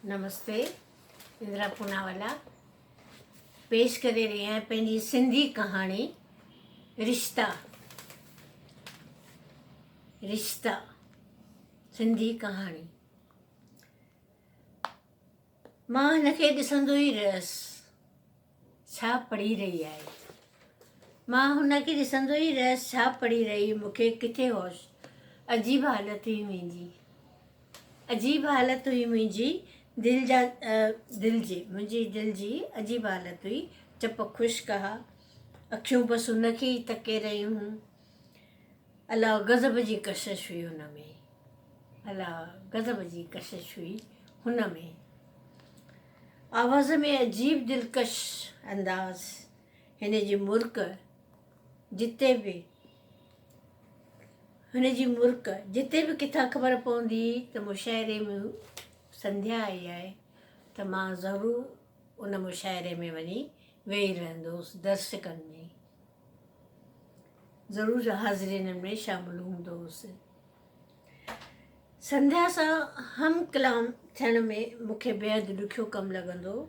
نمستي اندرا پوناوالا پيش ڪري رهي آهيان پنهنجي سنڌي ڪهاڻي رشتا رشتا سنڌي ڪهاڻي مان هن کي ڏسندو ئي رهيس ڇا پڙهي رهي آهي مان هن کي ڏسندو ئي رهيس ڇا پڙهي رهي مون کي ڪٿي هوش عجيب حالت هئي منهنجي عجيب حالت هئي منهنجي دل جا دل جي منهنجي دل جي عجيب حالت هئي چپ خشڪ ها اکيون بس هن کي ئي تڪي رهيون هيون الا غضب جي ڪشش هئي هن ۾. الا غضب جي ڪشش هئي هن ۾. آواز ۾ عجيب دلڪش انداز، هن جي مرڪ جتي به هن جي مرڪ جتي به ڪٿان خبر پوندي هئي ته مشاعري ۾ سنڌيا آئي آهي ته مان ضرور ان مشاعري ۾ وڃي ويهي رهندو هوس درشڪن ۾. ضرور حاضرين ۾ شامل هوندو هوس. سنڌيا سان هم ڪلام ٿيڻ ۾ مون کي بيحد ڏکيو ڪم لڳندو هو.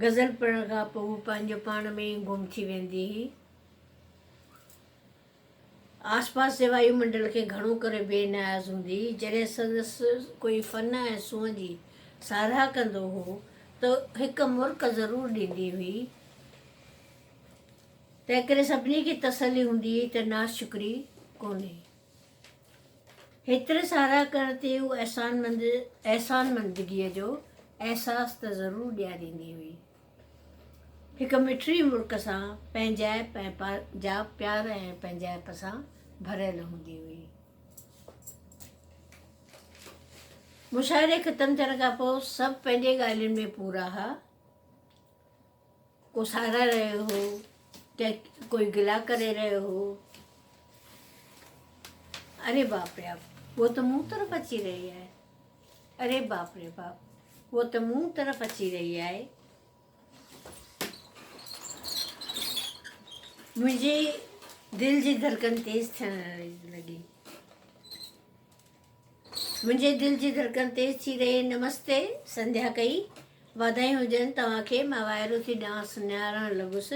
غزل پڙهڻ کان پوء هوء پنهنجو پاڻ ۾ ئي گم ٿي ويندي هئي. آس پاس جي وايو منڊل کي گهڻو ڪري بي نياز هوندي هئي. جڏهن سندس ڪوئي فن ۽ سونهن جي ساراهه ڪندو هو ته هڪ مرڪ ضرور ڏيندي هئي. تنهنڪري سڀني کي تسلي هوندي هئي ته ناشڪري ڪونهي. هيتري ساراهه ڪرڻ تي هو احسانمند احسانمندگيء جو احساس ته ضرور ڏياريندي هئي. هڪ مٺڙي مرڪ سان پنهنجائپ ۽ جا پيار ۽ پنهنجائپ سان ڀريل هوندي هئي. مشاعري ختم ٿيڻ کان پوء سڀ پنهنجي ڳالهين ۾ پورا ها. ڪو ساراهي رهيو هو ته ڪوئي گلا ڪري رهيو هو. اري باپ ري باپ هوء ته مون طرف اچي رهي آهي. اري باپ ري باپ هوء ته مون طرف اچي رهي آهي. منهنجي دل جي ڌڙڪن تيز ٿيڻ لڳي. منهنجي دل جي ڌڙڪن تيز ٿي رهي. نمستي سنڌيا ڪئي. واڌايون هجن توهان کي. مان وائرو ٿي ڏانهس نهارڻ لڳس.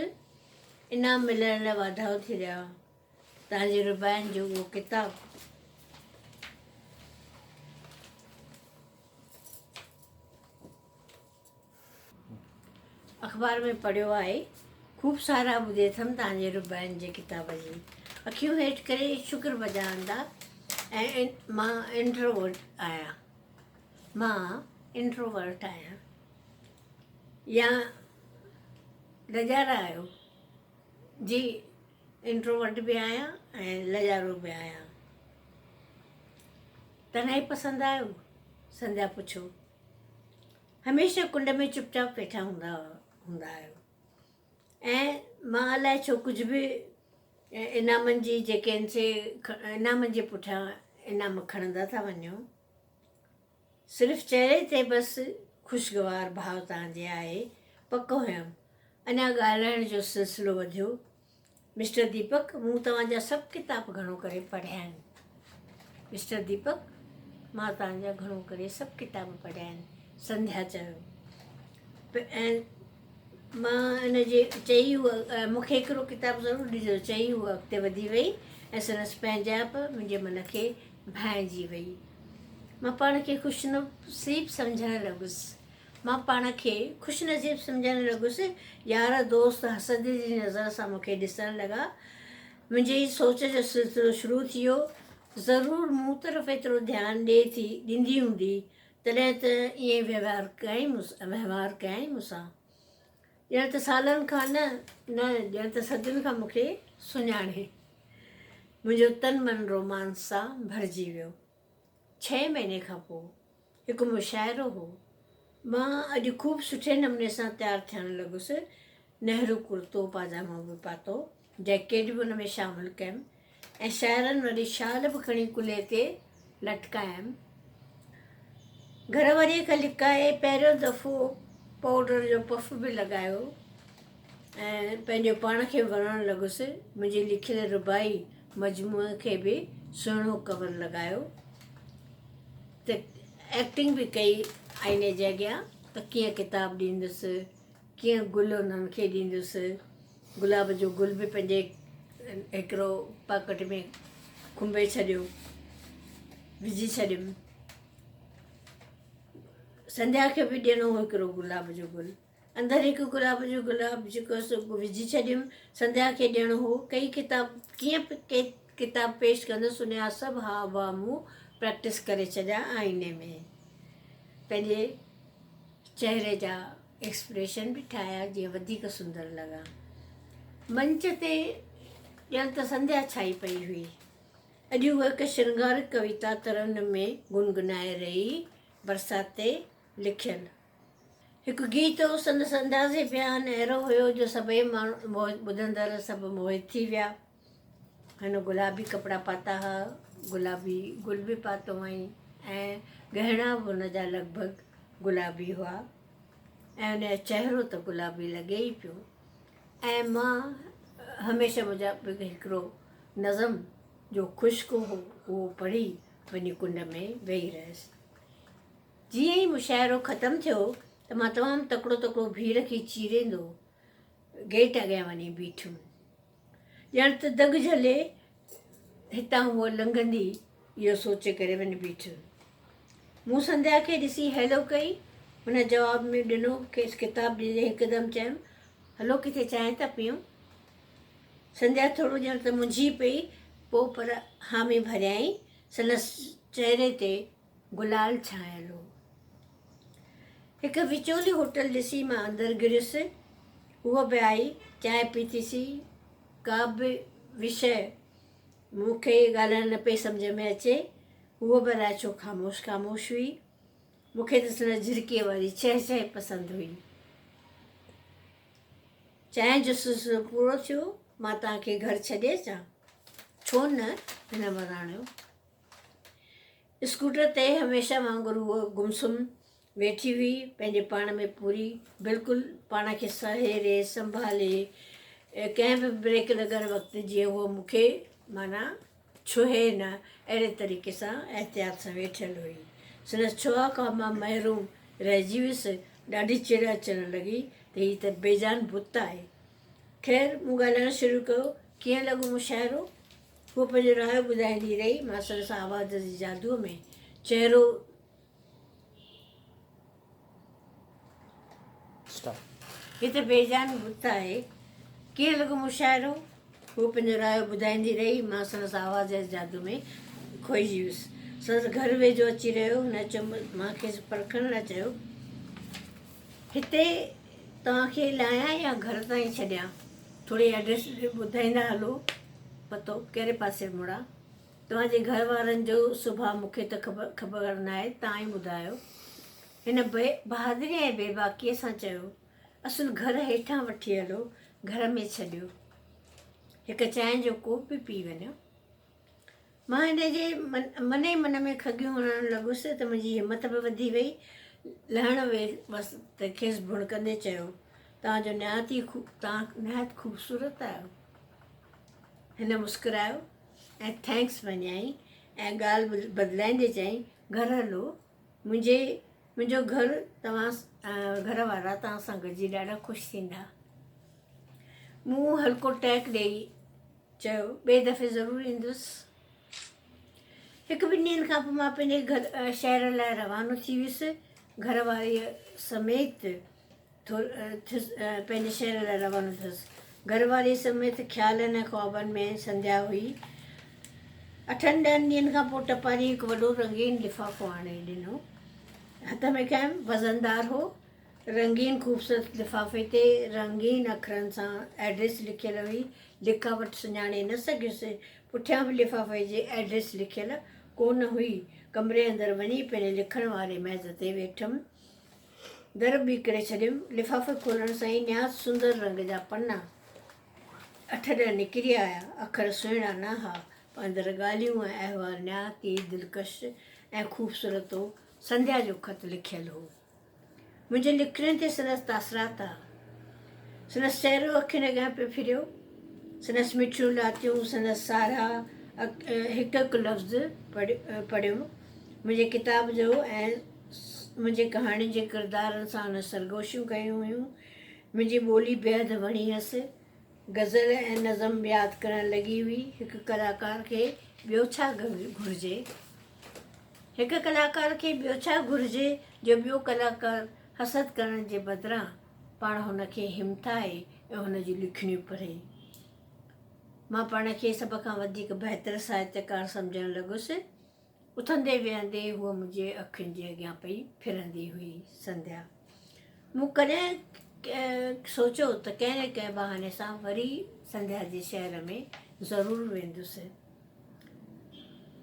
انعام ملڻ لاء واڌايو ٿي ڏيان. توهان جي رباعين جو اهو ڪتاب. اخبار ۾ پڙهيو آهي. خوب ساراهه ٻڌي اٿم توهان جي رباعين جي ڪتاب جي. اکيون هيٺ ڪري شڪر بجا آندا ۽ مان انٽروورٽ آهيان. مان انٽروورٽ آهيان يا لڄارا آهيو؟ جي انٽروورٽ به آهيان ۽ لڄارو به آهيان. تنهائي پسند آهيو؟ سنڌيا پڇيو. هميشه ڪنڊ ۾ چپ چاپ ويٺا هوندا هوندا آهيو ۽ مان الائي ڇو ڪجهه به انعامن جي جيڪي آهن سي انعامن جي پٺيان انعام کڻندا ٿا وڃو صرف چهري تي بس خوشگوار ڀاء تان جي آهي پڪ هيم اڃا ڳالهائڻ جو سلسلو وڌيو مسٽر ديپڪ، مون توهان جا سڀ ڪتاب گهڻو ڪري پڙهيا آهن. مسٽر ديپڪ، مان توهان جا گهڻو ڪري سڀ ڪتاب پڙهيا آهن. سنڌيا چيو. ۽ مان ان جي چئي هوء مون کي هڪڙو ڪتاب ضرور ڏجو. چئي هوء اڳتي وڌي وئي ۽ سندس پنهنجائپ منهنجي من کي ڀانئجي وئي. مان پاڻ کي خوش نصيب سمجهڻ لڳس. مان پاڻ کي خوش نصيب سمجهڻ لڳس. يار دوست حسد جي نظر سان مون کي ڏسڻ لڳا. منهنجي سوچ جو سلسلو شروع ٿي ويو. ضرور مون طرف ايترو ڌيان ڏئي ٿي ڏيندي هوندي، تڏهن ته ائين وهنوار ڪيائين وهنوار ڪيائين مون سان. ڄڻ ته سالن کان نه، نه ڄڻ ته صدين کان مون کي سڃاڻي. منهنجو تن من رومانس سان ڀرجي ويو. ڇهين مهيني کان پوء هڪ مشاعرو هو. مان اڄ خوب سٺي نموني سان تيار ٿيڻ لڳس. نهرو ڪرتو پاجامو به پاتو، جئڪيٽ به ان ۾ شامل ڪيم ۽ شاعرن واري شال به کڻي ڪلهي تي لٽڪايم. گهر واريء کان لڪائي پهريون دفعو پائوڊر جو پف به لڳايو ۽ پنهنجو پاڻ کي وڻڻ لڳس. منهنجي لکيل رباعي مجموعي کي به سهڻو ڪور لڳايو. ته ايڪٽنگ به ڪئي آئيني جي اڳيان ته ڪيئن ڪتاب ڏيندس، ڪيئن گل انهن کي ڏيندس. گلاب جو گل به پنهنجي هڪڙو پاڪيٽ ۾ کنڀي ڇڏيو، وجهي ڇڏيم. سنڌيا کي به ڏيڻو هو هڪڙو گلاب جو گل. اندر هڪ گلاب جو گلاب جيڪو سو وجهي ڇڏيم. سنڌيا کي ڏيڻو هو. ڪئي ڪتاب ڪيئن ڪتاب پيش ڪندس ان جا سڀ how ڀاو مون پريڪٽس ڪري ڇڏيا آئيني ۾. پنهنجي چهري جا ايڪسپريشن به ٺاهيا جيئن وڌيڪ سندر لڳان. منچ تي ڄڻ ته سنڌيا ڇائي پئي هئي. اڄ هوء هڪ شرنگارڪ ڪويتا ترنم ۾ گنگنائي رهي برسات تي لکيل. هڪ گيت هو، سندس انداز بيان اهڙو هيو جو سڀئي ماڻهو ٻڌندڙ سڀ موهت ٿي ويا. هن گلابي ڪپڙا پاتا ها، گلابي گل به پاتو هئائين ۽ ڳهڻا به هن جا لڳ ڀڳ گلابي هئا ۽ هن جو چهرو ته گلابي لڳي ئي پيو ۽ مان هميشه منهنجا هڪڙو نظم جو خشڪ هو اهو پڙهي وڃي ڪنڊ ۾ ويهي رهيس. جيئن ئي مشاعرو ختم ٿيو ته مان تمام تڪڙو تڪڙو ڀيڙ کي چيريندو گيٽ اڳيان وڃي بيٺم. ڄڻ ته دڳ جهلي هتان هوء لنگهندي اهو سوچي ڪري وڃي بيٺم. مون سنڌيا کي ڏسي هيلو ڪئي. هن جواب ۾ ڏنو. کيس ڪتاب ڏيندي هڪدم چيم، هلو ڪٿي چانهه ٿا پيئون. سنڌيا ٿورو ڄڻ ته منجهي پئي، پوء پر حامي ڀريائين. سندس چهري تي گلال ڇانيل هو. هڪ وچولي هوٽل ڏسي مان اندر گهڙيس. هوء به آئي. چانهه پيتيسين. ڪا به وشيه مون کي ڳالهائڻ نه پئي سمجهه ۾ اچي. هوء به الائي ڇو خاموش خاموش هئي. مون کي ته سندس جهرڪيء واري چهه چهه پسند هئي. چانهه جو سلسلو پورو ٿيو. مان توهان کي گهر ڇڏي اچان؟ ڇو نه؟ هن وراڻيو. اسڪوٽر تي هميشه وانگر هوء گم سم ويٺي هئي، پنهنجي پاڻ ۾ پوري، بلڪل پاڻ کي سهيڙي، سنڀالي، ڪنهن به بريڪ لڳڻ وقت جيئن هوء مون کي معنيٰ ڇهي نه، اهڙي طريقي سان احتياط سان ويٺل هئي. سندس ڇهاء کان مان محروم رهجي ويس. ڏاڍي چڙ اچڻ لڳي ته هي ته بيجان بت آهي. خير، مون ڳالهائڻ شروع ڪيو، ڪيئن لڳو مشاعرو؟ هوء پنهنجو رايو ٻڌائيندي رهي. مان سندس آواز جي جادوء ۾ چهرو. هي ته بيجان بت آهي. ڪيئن لڳو مشاعرو؟ هوء پنهنجو رايو ٻڌائيندي رهي. مان سندس آواز جي جادو ۾ کوئجي ويس. سندس گهر ويجهو اچي رهيو. هن چيو، مان کيس پرکڻ لاء چيو، هتي توهان کي لاهيان يا گهر تائين ڇڏيان؟ ٿوري ايڊريس ٻڌائيندا هلو، پتو ڪهڙي پاسي مڙان؟ توهان جي گهر وارن جو سڀاء مون کي ته خبر ناهي، توهان ئي ٻڌايو. هن بهادري ۽ بيباڪيء سان چيو، اصل گهر هيٺان وٺي هلو، گهر ۾ ڇڏيو. هڪ چانهه جو ڪوپ به پي وڃو. مان هن جي من ئي من ۾ کڳيون هڻڻ لڳس ته منهنجي همت به وڌي وئي. لهڻ ويس ته کيس ڀڻڪندي چيو، توهان جو نهايت ئي توهان نهايت خوبصورت آهيو. هن مسڪرايو ۽ thanks مڃيائين ۽ ڳالهه بدلائيندي چيائين، گهر هلو، منهنجي منهنجو گهر توهان گهر وارا توهان سان گڏجي ڏاڍا خوش ٿيندا. مون هلڪو ٽهڪ ڏيئي چيو، ٻئي دفعي ضرور ايندس. هڪ ٻن ڏينهن کان پوء مان پنهنجي گهر شهر لاء روانو ٿي ويس. گهر واريء سميت ٿيس پنهنجي شهر لاء روانو ٿيس. گهر واريء سميت خيالن ۽ خوابن ۾ سنڌيا هئي. اٺن ڏهن ڏينهن کان پوء ٽپاريء هڪ وڏو رنگين لفافو آڻي ڏنو. هٿ ۾ کنيم، وزندار هو. رنگين خوبصورت لفافي تي رنگين اکرن سان ائڊريس لکيل هئي. لکاوٽ سڃاڻي نه سگهيس. پٺيان به لفافي جي ائڊريس لکيل ڪو نه هئي. ڪمري اندر وڃي پنهنجي لکڻ واري ميز تي ويٺم. در ٻيڪڙي ڇڏيم. لفافي کولڻ سان ئي نهايت سندر رنگ جا پنا اٺ ڏهه نڪري آيا. اکر سهڻا نه ها، پر اندر ڳالهيون ۽ احوال نهايت ئي دلڪش ۽ خوبصورت هو. سنڌيا جو خط لکيل هو. منهنجي لکڻين تي سندس تاثرات ها. سندس چهرو اکين اڳيان پيو ڦريو. سندس مٺيون لاتيون، سندس ساراهه، هڪ هڪ لفظ پڙهيم. منهنجي ڪتاب جو ۽ منهنجي ڪهاڻين جي ڪردارن سان هن سرگوشيون ڪيون هيون. منهنجي ٻولي بيحد وڻي هيس. غزل ۽ نظم ياد ڪرڻ لڳي هئي. هڪ ڪلاڪار کي ٻيو ڇا گهرجي؟ هڪ ڪلاڪار کي ٻيو ڇا گهرجي جو ٻيو ڪلاڪار حسد ڪرڻ جي بدران پاڻ هن کي همٿائي ۽ هن جون لکڻيون پڙهي. مان پاڻ کي سڀ کان وڌيڪ بهتر ساهتيڪار سمجهڻ لڳس. اٿندي ويهندي هوء منهنجي اکين جي اڳيان پئي ڦرندي هئي. سنڌيا. مون ڪڏهن سوچيو ته ڪنهن نه ڪنهن بهاني سان وري سنڌيا جي شهر ۾ ضرور ويندس.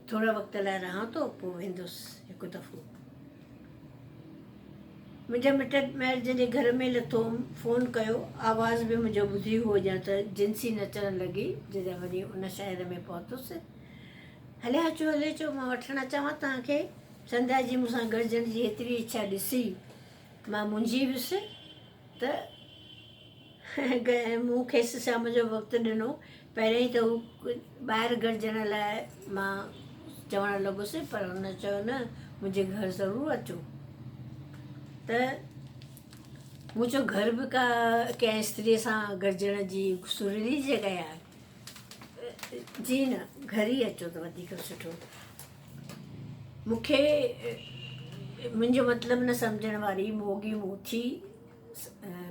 ٿوري وقت لاء رهان ٿو، پوء ويندس هڪ دفعو. منهنجا مٽ مائٽ جن جي گهر ۾ لٿو هوم، فون ڪيو. آواز به منهنجو ٻڌي هوء ڄڻ ته جنسي نچڻ لڳي. جڏهن وڃي ان شهر ۾ پهتس. هليا اچو، هلي اچو، مان وٺڻ اچانو توهان کي. سنڌيا جي مون سان گڏجڻ جي ايتري اڇا ڏسي مان منجهي ويس ته مون کيس شام جو وقت ڏنو. پهريائين ته هو ٻاهر گڏجڻ لاء مان چوڻ لڳس پر هن چيو نه منهنجي گهر ضرور اچو ته مون چيو گهر به ڪا ڪنهن استريء سان گڏجڻ جي سريلي جڳهه آهي. جي نه گهر ئي اچو ته وڌيڪ سٺو. مون کي منهنجو مطلب نه سمجهڻ واري موڳي موٿي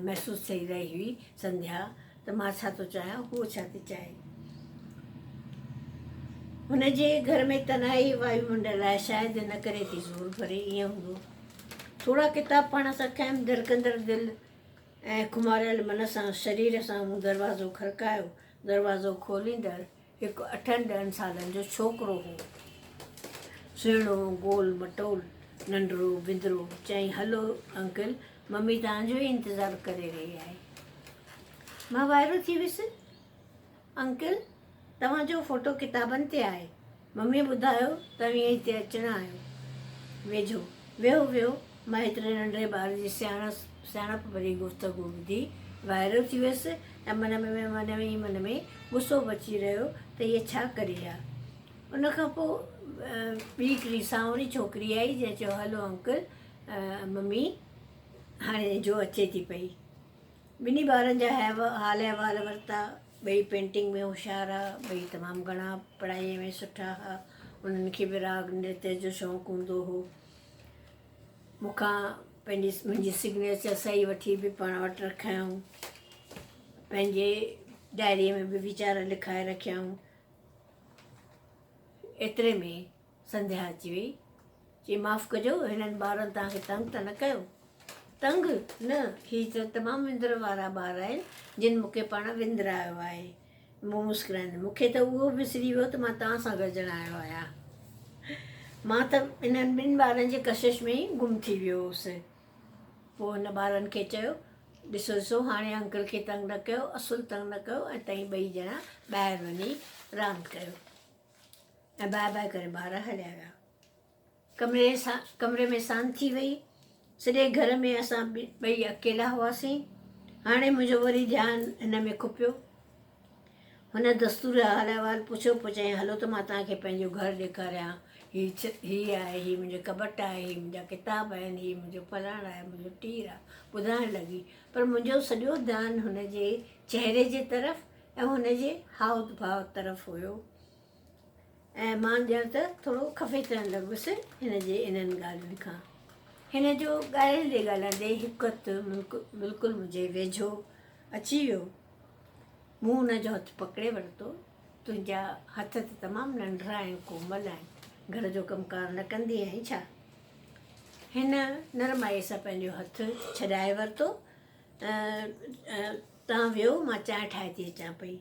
محسوس ٿي رهي هئي سنڌيا ته مان ڇا ٿو چاهيان هوء ڇا ٿي چاهي. هن جي گهر ۾ تنهائي وايو منڊل آهي شايد ان ڪري ٿي زور ڀري ائين هوندو. ٿورا ڪتاب پاڻ سان کنيم ڌڙڪندڙ دل ۽ خماريل من سان شرير سان مون دروازو کڙڪايو. دروازو کوليندڙ هڪ اٺن ڏهن سالن جو ڇوڪرو هو. سهڻو، گول مٽول، ننڍڙو، بندرو. چيائين، هلو انڪل، ممي توهان جو ئي انتظار ڪري رهي آهي. مان وائرو ٿي ويس. انڪل، توهان جو فوٽو ڪتابن تي آهي. مميء ٻڌايو، توهين هتي اچڻا آهيو. ويجهو. ويهو ويهو. مان هيتري ننڍڙي ٻار جي سياڻپ ڀري گفتگو ٻڌي وائرو ٿي ويس ۽ من ۾ من ئي من ۾ غصو به اچي رهيو ته هيء ڇا ڪري ها. ان کان پوء ٻي هڪڙي سانوري ڇوڪري آئي جنهن چيو هلو انڪل ممي هاڻي جو اچي ٿي پئي. ٻنهي ٻارن جا حال احوال ورتا. ٻئي پينٽنگ ۾ هوشيار ها، ٻئي تمام گهڻا پڙهائيء ۾ سٺا ها. انهن کي به راڳ نرتيه جو شوق هوندو هو. مون کان پنهنجي منهنجي سگنيچر صحيح وٺي به پاڻ وٽ رکيائون. پنهنجي ڊائريء ۾ به ويچار لکائي رکيائون. ايتري ۾ سنڌيا اچي وئي. چي معاف ڪجو هنن ٻارن توهان کي تنگ ته نه ڪيو؟ تنگ؟ نه، هي ته تمام وندر وارا ٻار آهن، جن مون کي پاڻ وندرايو آهي. مون مسڪرائيندي، مون کي ته اهو به وسري ويو ته مان توهان سان گڏجڻ آيو آهيان. مان ته انهن ٻن ٻارن جي ڪشش ۾ ئي گم ٿي ويو هوس. پوء هن ٻارن کي چيو، ڏسو ڏسو، هاڻي انڪل کي تنگ نه ڪيو، اصل تنگ نه ڪيو ۽ توهين ٻئي ڄڻا ٻاهر وڃي راند ڪيو. ۽ باء باء ڪري ٻار هليا ويا. ڪمري سان ڪمري ۾ سانت ٿي وئي. سڄي گهر ۾ اسان ٻئي اڪيلا هئاسين. هاڻي منهنجو وري ڌيان هن ۾ کپيو. هن دستور حال احوال پڇيو، پوء چيائين هلو ته مان توهان کي پنهنجو گهر ڏيکاريان. هي هي آهي، هي منهنجو ڪٻٽ آهي، هي منهنجا ڪتاب آهن، هي منهنجو فلاڻ آهي، منهنجو ٽير آهي. ٻڌائڻ لڳي. پر منهنجو سڄو ڌيان هن جي چهري جي طرف ۽ هن جي هاء ڀاء طرف هيو. ۽ مان ڄڻ ته ٿورو خفي ٿيڻ لڳس هن جي انهن ڳالهين کان. هن جو ڳالهائيندي ڳالهائيندي هڪ هٿ بلڪل منهنجي ويجهو اچي ويو. مون هن جو هٿ پڪڙي ورتو. تنهنجا هٿ ته تمام ننڍڙا ۽ ڪومل آهن. گهر جو ڪم ڪار نه ڪندي آهين ڇا؟ هن نرمائيء سان پنهنجو هٿ ڇڏائي ورتو. تان ويو، مان چانهه ٺاهي ٿي اچان پئي.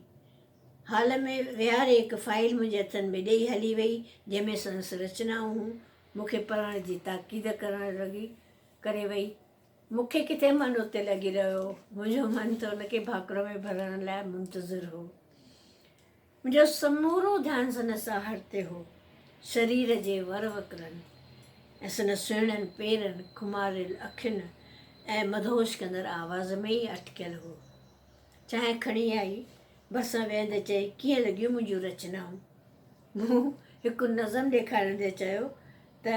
هال ۾ ويهاري هڪ فائيل منهنجي هٿن ۾ ڏيئي هلي وئي، جنهن ۾ سندس رچنائون هيون. مون کي پڙهڻ جي تاڪيد ڪرڻ لڳي ڪري وئي. مون کي ڪٿي من اتي لڳي رهيو هو. منهنجو من ته ان کي ڀاڪر ۾ ڀرڻ لاء منتظر هو. منهنجو سمورو ڌيان سندس آهٽ تي هو. شرير جي ور وڪڙن ۽ سندس سهڻن پيرن، خماريل اکين ۽ مدهوش ڪندڙ آواز ۾ ئي اٽڪيل هو. چانهه کڻي آئي. ڀرسان ويهندي چيائين، ڪيئن لڳيون منهنجون رچنائون؟ مون هڪ نظم ڏيکاريندي چيو ته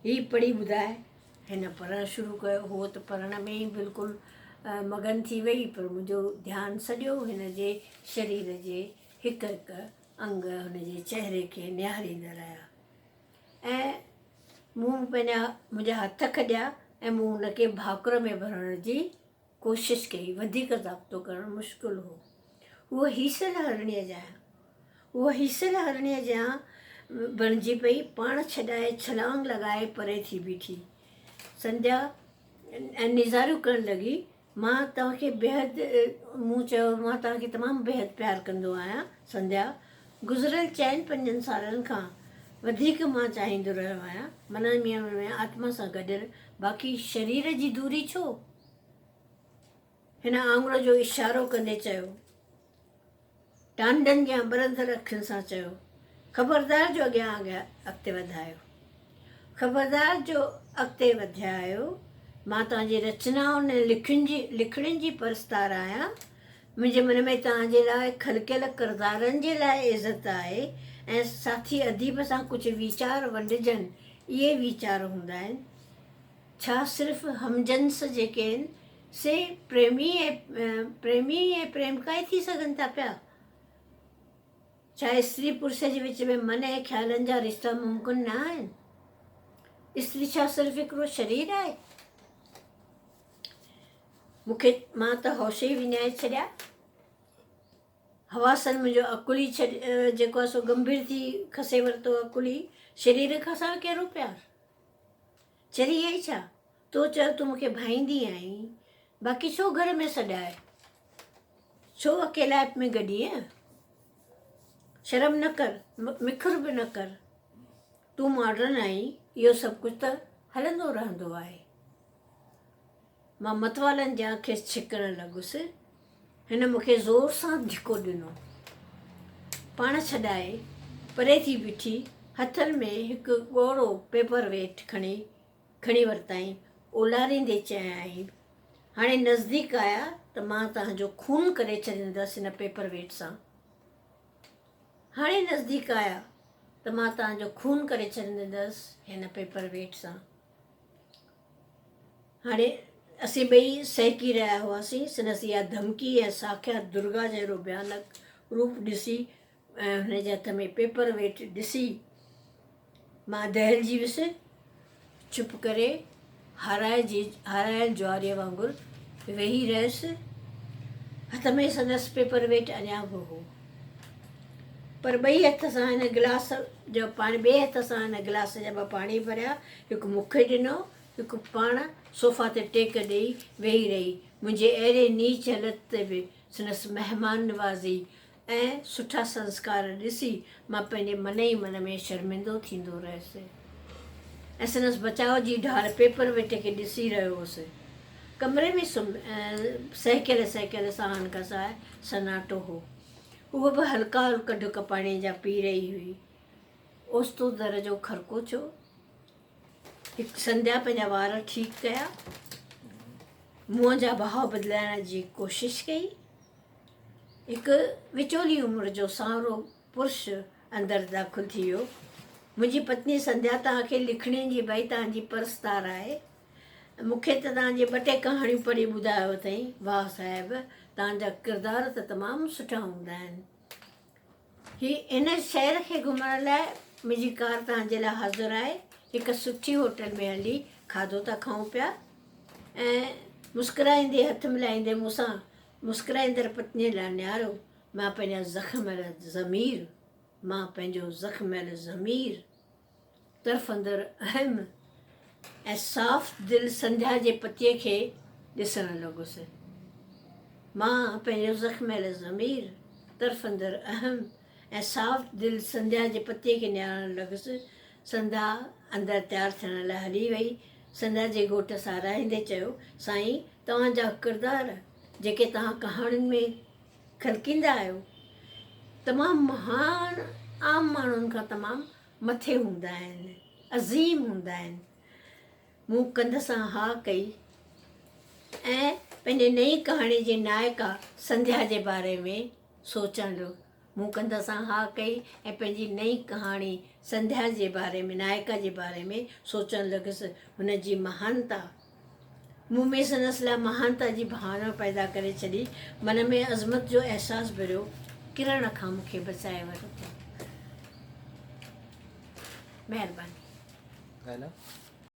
هي پڙهي ٻڌاء. هن پڙهڻ شروع ڪيو. هوء ته پڙهڻ ۾ ئي بلڪل مگن ٿي وئي، پر منهنجو ڌيان سڄو هن جي شرير جي هڪ هڪ انگ، هن جي چهري کي نهاريندا رهيا ۽ مون پنهنجا منهنجا هٿ کڄيا ۽ مون هن کي ڀاڪر ۾ ڀرڻ جي ڪوشش ڪئي، وڌيڪ ضابطو ڪرڻ مشڪل هو. هوء هيسيل هرڻيء جيان هوء هيسيل هرڻيء جيان بڻجي پئي، پاڻ ڇڏائي ڇلانگ لڳائي پري ٿي بيٺي. سنڌيا نيزاريون ڪرڻ لڳي، مان توهان کي بيحد مون چيو، مان توهان کي تمام بيحد پيار ڪندو آهيان سنڌيا. گذريل چئن پنجن سالن کان وڌيڪ مان چاهيندو رهيو آهيان. من ۾ آتما سان گڏيل، باقي شرير جي دوري ڇو؟ هن آڱر جو اشارو ڪندي چيو. ٽانڊن جيان ٻرندڙ اکين سان چيو، خبردار جو اڳيان اڳيان اڳتي وڌايو. خبردار جو اڳتي وڌيا آهيو. مان توهان جي رچنائن ۽ لکين جي لکڻين جي پرستار آهيان. منهنجي من ۾ توهان جي لاء خلقيل ڪردارن جي لاء عزت آهي ۽ ساٿي اديب سان ڪجهه ويچار ونڊجن اهي ويچار هوندا آهن. ڇا صرف هم جنس جيڪي آهن سي پريمي ۽ پريمي ۽ پريمڪا ئي ٿي سگهن ٿا پيا؟ ڇا استري پرش جي وچ ۾ من ۽ خيالن جا رشتا ممڪن نه آهن؟ استري ڇا صرف هڪڙو شرير آهي؟ مون کي مان ته هوش ئي وڃائي ڇڏيا. حواسن منهنجو عقل ئي ڇڏ جيڪو آهي سو گنڀير ٿي کسي ورتو عقل ئي. شرير کان سواء ڪهڙو پيار؟ چري آهين ڇا؟ تو چيو تون مون کي ڀائيندي آهين، باقي ڇو گهر ۾ سڏائي؟ ڇو اڪيلائپ ۾ گڏينء؟ شرم نه ڪر، مکر به نه ڪر. تون ماڊرن آهين، اهو سڀ ڪجهه ته هلندو رهندو آهي. مان متوالن جيان کيس ڇڪڻ لڳس. هن مون کي زور سان ڌڪو ڏنو. پاڻ ڇڏائي پري ٿي بيٺي. هٿن ۾ هڪ ڳوڙهو پيپر ويٽ کڻي کڻي ورتائين. اولاريندي چيائين، هاڻي نزديڪ آيا ته مان توهان جو خون ڪري ڇڏيندس هن پيپر ويٽ سان. هاڻي نزديڪ آيا ته مان توهان جو خون ڪري ڇڏيندس هن پيپر ويٽ سان. هاڻي اسين ٻئي سهڪي رهيا هئاسين. سندس اها ڌمڪي ۽ ساکيات درگا جهڙو ڀيانڪ روپ ڏسي ۽ هن جي هٿ ۾ پيپر ويٽ ڏسي مان دهلجي ويس. چپ ڪري هارائجي هارايل جواريء وانگر ويهي رهيس. هٿ ۾ سندس پيپر ويٽ اڃا به هو. پر ٻئي هٿ سان هن گلاس جو پاڻي ٻئي هٿ سان هن گلاس جا ٻه پاڻي ڀريا، هڪ مون کي ڏنو، هڪ پاڻ صوفا تي ٽيڪ ڏيئي ويهي رهي. منهنجي اهڙي نيچ هلت تي به سندس مهمان نوازي ۽ سٺا سنسڪار ڏسي مان پنهنجي من ئي من ۾ شرمندو ٿيندو رهيس ۽ سندس بچاء جي ڍال پيپر ويٽ کي ڏسي رهيو هوس. ڪمري ۾ سهڪيل سهڪيل ساهن کان سواء سناٽو هو. هوء به هلڪا هلڪا ڍڪ پاڻيء جا پي رهي هئي. اوچتو در جو کڙڪو ٿيو. هڪ سنڌيا پنهنجا وار ٺيڪ ڪيا. منهن جا ڀاو بدلائڻ جي ڪوشش ڪئي. هڪ وچولي عمر جو سانورو پرش اندر داخل ٿي ويو. منهنجي پتني سنڌيا توهان کي لکڻين جي ڀائي توهان جي پرستار آهي. مون کي ته توهان جي ٻه ٽي ڪهاڻيون پڙهي ٻڌايو اٿئي. واهه صاحب، توهان جا ڪردار ته تمام سٺا هوندا آهن. هي هن شهر کي گهمڻ لاء منهنجي ڪار توهان جي لاء حاضر آهي. هڪ سٺي هوٽل ۾ هلي کاڌو ٿا کائون پيا. ۽ مسڪرائيندي هٿ ملائيندي مون سان مسڪرائيندڙ پتنيء ڏانهن نهاريو. مان پنهنجا زخميل ضمير، مان پنهنجو زخميل ضمير. تڙڦندڙ اهم ۽ صاف دل سنڌيا جي پتيء کي ڏسڻ لڳس. مان پنهنجو زخميل ضمير، تڙڦندڙ اهم ۽ صاف دل سنڌيا جي پتيء کي نهارڻ لڳس. سنڌيا اندر تيار ٿيڻ لاء هلي وئي. سنڌيا جي گهوٽ ساراهيندي چيو، سائين، توهان جا ڪردار، جيڪي توهان ڪهاڻين ۾ خلقيندا آهيو، تمام مهان عام ماڻهن کان تمام مٿي هوندا آهن، عظيم هوندا آهن. مون ڪنڌ سان ها ڪئي ۽ پنهنجي نئين ڪهاڻي جي نائڪا سنڌيا جي باري ۾ سوچڻ مون ڪنڌ سان ها ڪئي ۽ پنهنجي نئين ڪهاڻي سنڌيا جي باري ۾، نائڪا جي باري ۾ سوچڻ لڳس. هن جي مهانتا مون ۾ سندس لاء مهانتا جي ڀاونا پيدا ڪري ڇڏي. من ۾ عظمت جو احساس ڀريو. ڪرڻ کان مون کي بچائي ورتو. مهرباني. ڳالهاء.